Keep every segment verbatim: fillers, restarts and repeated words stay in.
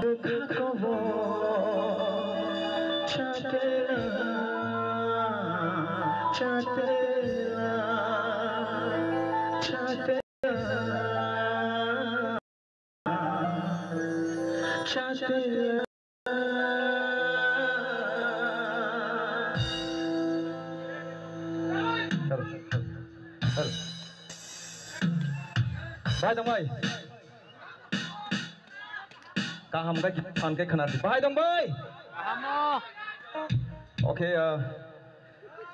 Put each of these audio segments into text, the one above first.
Bwkha kobo chatela, chatela, chatela, chatela. Hello, hello, hello. Bai tongbai. Kaham khe phan khe khwna di. Bahai dong bai? Kaham o. Okay, uh,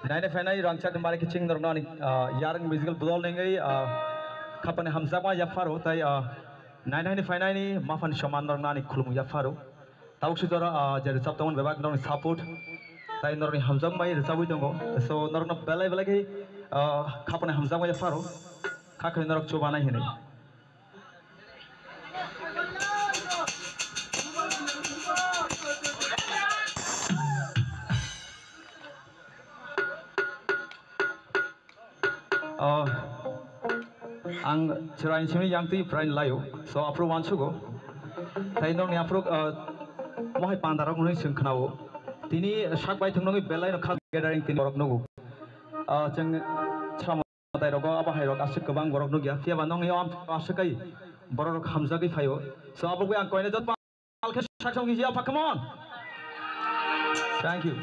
nainai phainai rangchak mari kiching norokno ani, uh, yareng musical budol nengwi, uh, khapani hamjakma yapharo tai, uh, nainai phainai ni maphani soman norokno ani khulumung yapharo. Tabuk si jora, uh, je rwchap tongmani bebak norokni support tai norokni hamjakmai rwchabwi tongo. So norokno belai belai khe, uh, khapani hamjakma yapharo. Kha khwlai norok chubanai hinwi. Oh, ang chwraini simi yang twi prai laio. So, aphuru uansugo. Tai nokni aphuru, uh, mohai pandarok hwnwi swng khwnao. Tini sak bai thwng nogwi belai no kha gathering tini borok nugo. Uh, chwng chwramo tai rogo abo hai rok aswk kwbang borok nugya. Phiya ba nokni o aswk kai borok rok hamjagwi phaio. So, abo bai ang koine jot Alkhe sak song kisi apa, come on. Thank you.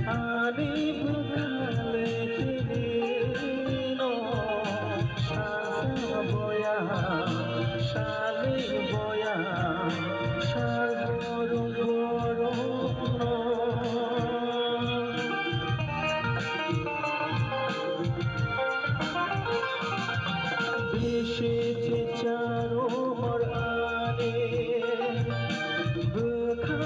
Ani bwkhale tini no sasa boya, sali boya, sal borok borok no. Bisi chicharo hor ani bwkha.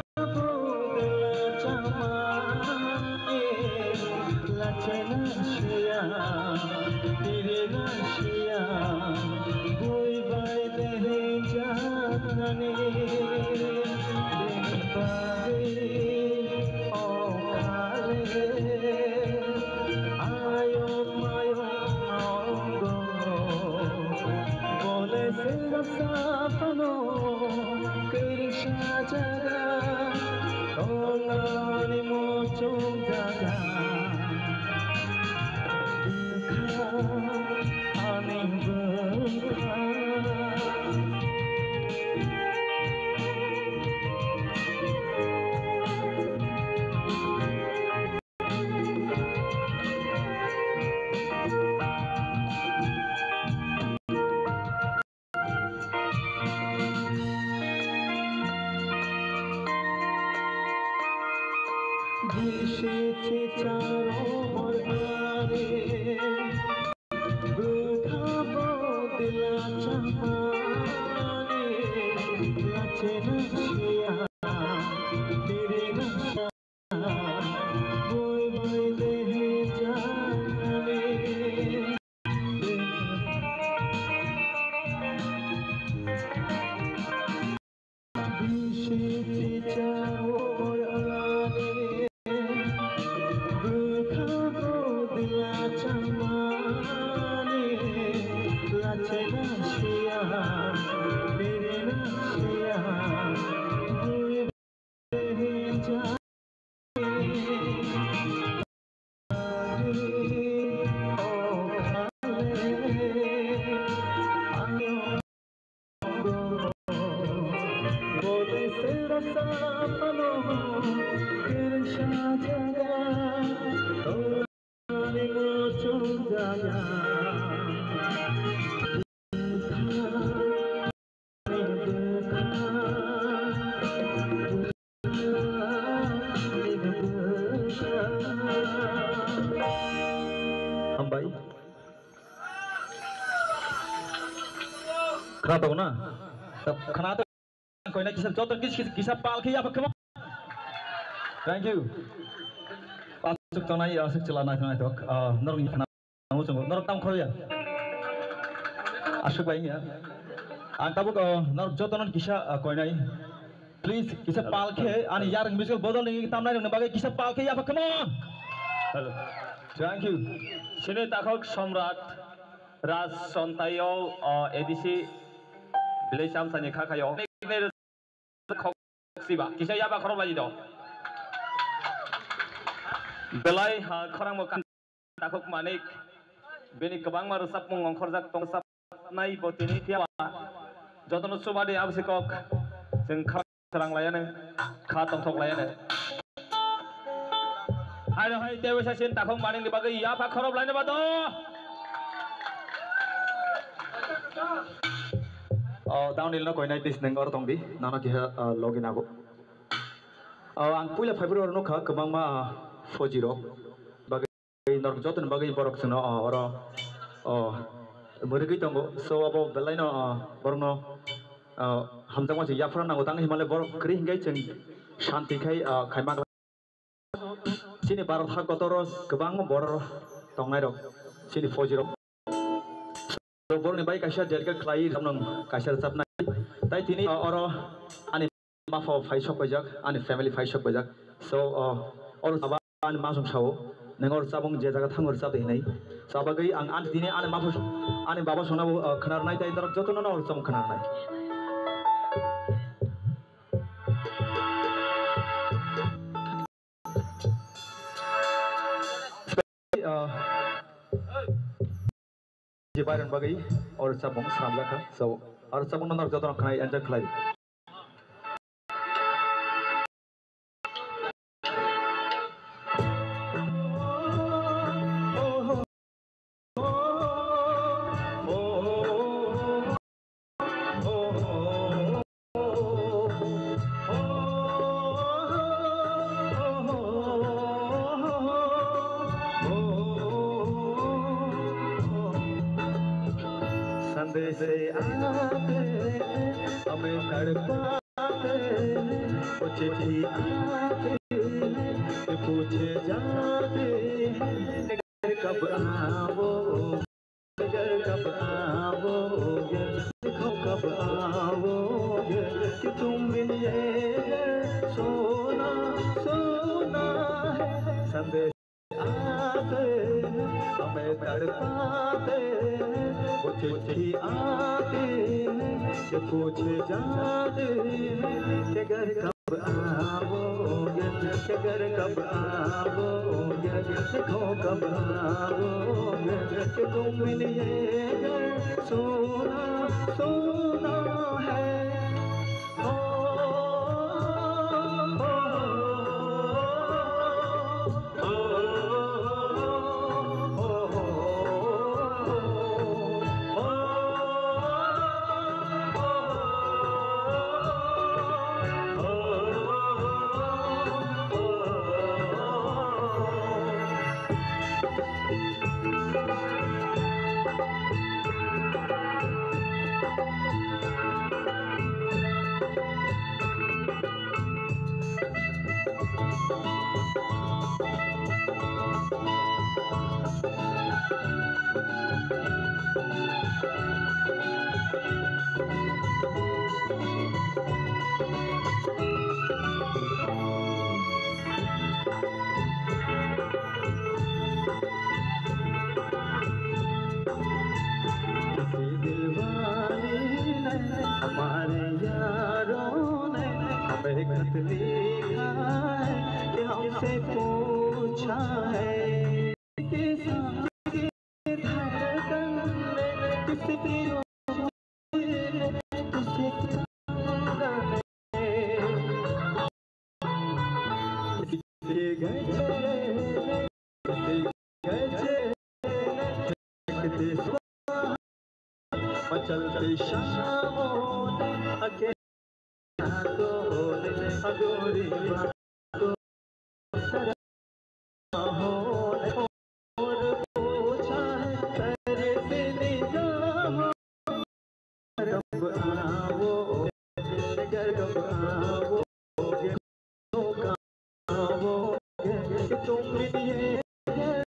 Bole se rasa phano kwrwngsa jaga, tongani muchung jaga, bwkha ani bwkha. Bisi chicharo hor ani, bwkha bodila chamani, lachena siya, pirina siya, boi boi dehe jani. Bisi chicharo hor ani, bwkha bodila chamani, lachena siya, pirina siya, boi boi dehe jani. Hambai. Khna tongo na? Khna to. Koina kisa joto kis-, kis-, kisa pal khe yapha khemo. Thank you. Aswk tongnai, aswk chwla naithok naithok. Ah, norok ni khna. Ang chungo, norok tamo khorokya. Aswk bai wngya. Ang tabuk, oh, norok jotono kisa, ah, koinai. Please, kisa pal khe, ani yarwng musical bodol ni tamnai rokni bagwi kisa pal khe yapha, come on. Hello. Thank you. Chini takhuk Somrat Raj Sontayo, oh, A D C village amsani khakhayo. Siba, kisa yaba khorok lai do. Belai ha khorang mo kan takhuk manik. Bini kwbangma rwchapmung ongkhorjak tong sapnai bo tini phiya. Jotono chubadi absi kok. Chwng kha serang layane, kha tongthok layane. Hai hai tewe sa sin takhuk manik ni bagwi yapha khorok laina ba do. Oh, downhill no koinai tis neng or tongdi, nano kiha, ah, logi nago. Oh, ang puila phaibrwi oro nukha kwbangma, ah, fauji rok. Bagwi norok jotoni bagwi borok chwngno, oh, oro, oh, mwrwgwi tongo. So abo belai no, oh, borokno, oh, hamjakma se yaphra nango tang himale borok kwrwi hinkhe chwng shanti khai, oh, khaima. Chini Bharat ha kotoro kwbangma borok tongnai rok, chini fauji rok. Borokni bai kaisa dedicate khlai rwchapnung kaisa rwchapnai. Tai tini, o, oro ani mapha phai sok paijak, ani family phai sok paijak. So, o, oro saba ani masong sao, neng oro chabung je jaga thango rwchap de hinai. Sa bagwi ang ani tini ani mapha, ani baba songna bo, o, khna rwnai tai norok jotono no oro chabung khna rwnai. Ah, je Byron bagwi oro chabung swnamjakha. So, oro chabung no norok jotono khwnai enjoy khlai. संदेश आते हमें तड़पाते, वो चिट्ठी आती है, पूछे जाते हैं, कब आओगे, कब आओगे, देखो कब आओगे, कि तुम बिन ये घर सोना, सोना है। संदेश आते हैं, हमें तड़पाते हैं, वो चिट्ठी आती है, कि पूछे जाते हैं, कि घर कब आओगे, कि घर कब आओगे, देखो कब आओगे, कि तुम बिन ये घर सोना, सोना है। ओ, ओ, ओ, ओ। किसी दिलवाले ने, हमारे यारों ने हमें खत लिखा है कि हमसे पूछा है कि सांस की धड़कन में, किसी की रूह में, किसी की धड़कन में, किसी के गजरे में, किसी के गजरे में, मचलते शामों ने अकेला तो होने अधूरी बातों, शर्मा होने और पूछा है तेरे से निगाहों, गर्व आओ, गर्व आओ।